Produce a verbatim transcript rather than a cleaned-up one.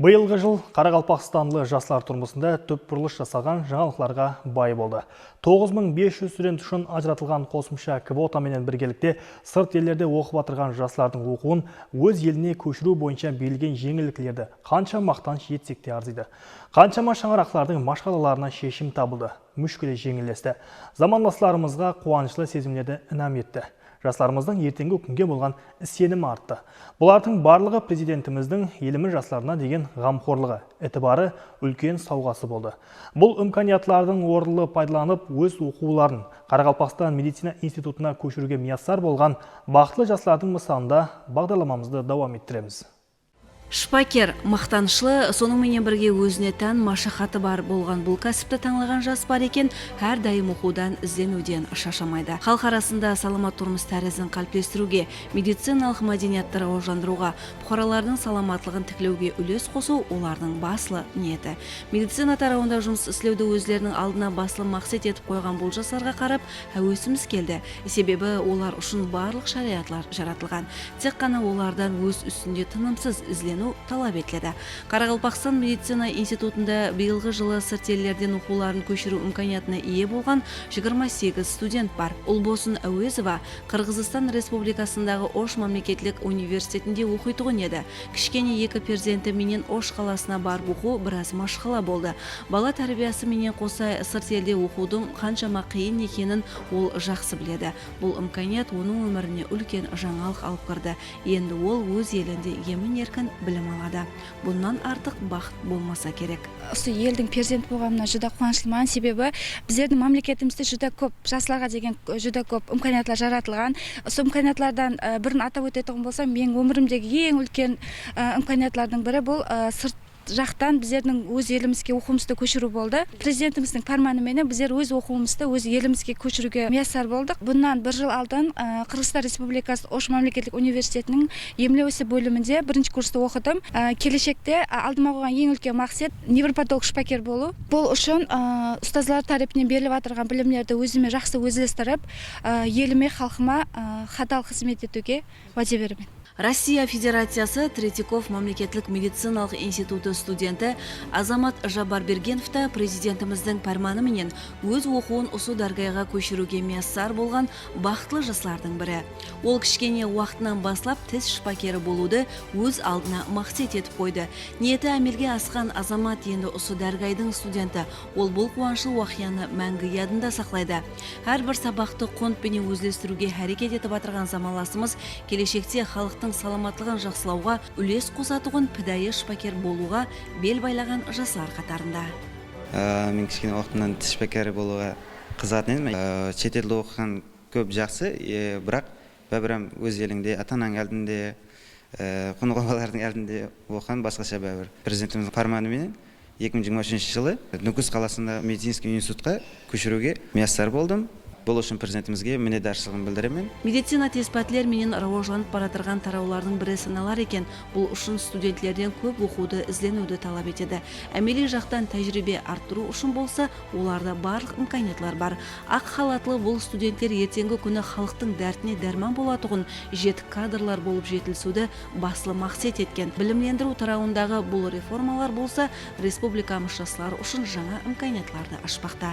Bıyılǵı jıl qaraqalpaqstanlı jaslar turmısında túp burılıs jasalǵan jańalıqlarǵa bay boldı. Toǵız mıń bes júz student ushın ajıratılǵan qosımsha kvota menen birgelikte sırt ellerde oqıp atırǵan jaslardıń oqıwın óz eline kóshiriw boyınsha berilgen jeńilliklerdi qansha maqtanısh etsek te arzıydı. Qanshama shańaraqlardıń mashqalalarına sheshim tabıldı, múshkile jeńillesti. Zamanlaslarımızǵa quwanıshlı sezimlerdi inam etti. Jaslarımızdıń erteńgi kúnge bolǵan isenimi arttı. Bulardıń barlıǵı Prezidentimizdiń elimiz jaslarına degen ǵamxorlıǵı, itibarı, úlken sawǵası boldı. Bul imkaniyatlardıń orınlı paydalanıp, óz oqıwların Qaraqalpaqstan medicina institutına kóshiriwge miyassar bolǵan baxıtlı jaslardıń mısalında baǵdarlamamızdı dawam ettiremiz. Shıpaker, maqtanıshlı, sonıń menen birge ózine tán mashaqatı bar bolǵan bul kásipti tańlaǵan jas bar eken, hár dayım oqıwdan, izleniwden shashamaydı. Xalıq arasında salamat turmıs tárizin qáliplestiriwge, medicinalıq mádeniyattı rawajlandırıwǵa, puqaralardıń salamatlıǵın tiklewge úles qosıw olardıń baslı niyeti. Medicina tarawında jumıs islewdi ózleriniń aldına baslı maqset etip qoyǵan bul jaslarǵa qarap, háwesimiz keldi, sebebi olar ushın barlıq sharayatlar jaratılǵan. Tek ǵana olardan óz ústinde tınımsız izleniw talap etiledi. Qaraqalpaqstan medicina institutında bıyılǵı jılı sırt ellerden oqıwların kóshiriw imkaniyatına iye bolǵan jigirma segiz student bar. Ulbosın Áwezova Qırǵızstan Respublikasındaǵı Osh mámleketlik universitetinde oqıytuǵın edi. Kishkene eki perzenti menen Osh qalasına barıp oqıw biraz mashqala boldı. Bala tárbiyası menen qosa sırt elde oqıwdıń qanshama qıyın ekenin ol jaqsı biledi. Bul imkaniyat onıń ómirine úlken jańalıq alıp kirdi. Endi ol óz elinde emin-erkin bilim aladı. Bunnan artıq baxıt bolmasa kerek. Usı eldiń perzenti bolǵanımnan júdá quwanıshlıman, sebebi bizlerdiń mámleketimizde júdá kóp, jaslarǵa degen júdá kóp imkaniyatlar jaratılǵan. Usı imkaniyatlardan, e, birin atap ótetuǵın bolsam, meniń ómirimdegi eń úlken, e, imkaniyatlardıń biri bul, e, sırt jaqtan bizlerdiń óz elimizge oqıwımızdı kóshiriw boldı. Prezidentimizdiń pármanı menen bizler óz oqıwımızdı óz elimizge kóshiriwge miyassar boldıq. Bunnan bir jıl aldın, e, Qırǵızstan Respublikası Osh mámleketlik universitetiniń emlew isi bóliminde birinshi kurstı oqıdım. E, keleshekte, e, aldıma qoyǵan eń úlken maqset nevropatolog shıpaker bolıw. Bul ushın, e, ustazlar tárepinen berilip atırǵan bilimlerdi ózime jaqsı ózlestirip, e, elime, xalqıma, e, hadal xızmet etiwge wáde beremen. Rossiya Federaciyası Tretyakov mámleketlik medicinalıq institutı studenti Azamat Jabbarbergenov ta Prezidentimizdiń pármanı menen óz oqıwın usı dárgayǵa kóshiriwge miyassar bolǵan baxıtlı jaslardıń biri. Ol kishkene waqtınan baslap tis shıpakeri bolıwdı óz aldına maqset etip qoydı. Niyeti ámelge asqan Azamat endi usı dárgaydıń studenti. Ol bul quwanıshlı waqıyanı máńgi yadında saqlaydı. Hár bir sabaqtı qunt penen ózlestiriwge háreket etip atırǵan zamanlasımız keleshekte xalıqtıń salamatlıǵın jaqsılawǵa úles qosatuǵın pidayı shıpaker bolıwǵa bel baylaǵan jaslar qatarında. Á, men kishkene waqtımnan tis shıpakeri bolıwǵa qızıǵatın edim. Á, shet elde oqıǵan kóp jaqsı, e, biraq báribir hám óz elińde, ata-anań aldında, e, qonı-qobalardıń aldında oqıǵan basqasha báribir. Prezidentimizdiń pármanı menen eki mıń jigirma úshinshi jılı Nókis qalasında medicinskiy institutqa kóshiriwge miyassar boldım. Bul ushın Prezidentimizge minnetdarshılıǵımdı bildiremen. Medicina tez pátler menen rawajlanıp baratırǵan tarawlardıń biri sanalar eken. Bul ushın studentlerden kóp oqıwdı, izleniwdi talap etedi. Ámeliy jaqtan tájiriybe arttırıw ushın bolsa, olarda barlıq imkaniyatlar bar. Aq xalatlı bul studentler erteńgi kúni xalıqtıń dártine dárman bolatuǵın jetik kadrlar bolıp jetilisiwdi baslı maqset etken. Bilimlendiriw tarawındaǵı bul reformalar bolsa respublikamız jasları ushın jańa imkaniyatlardı ashpaqta.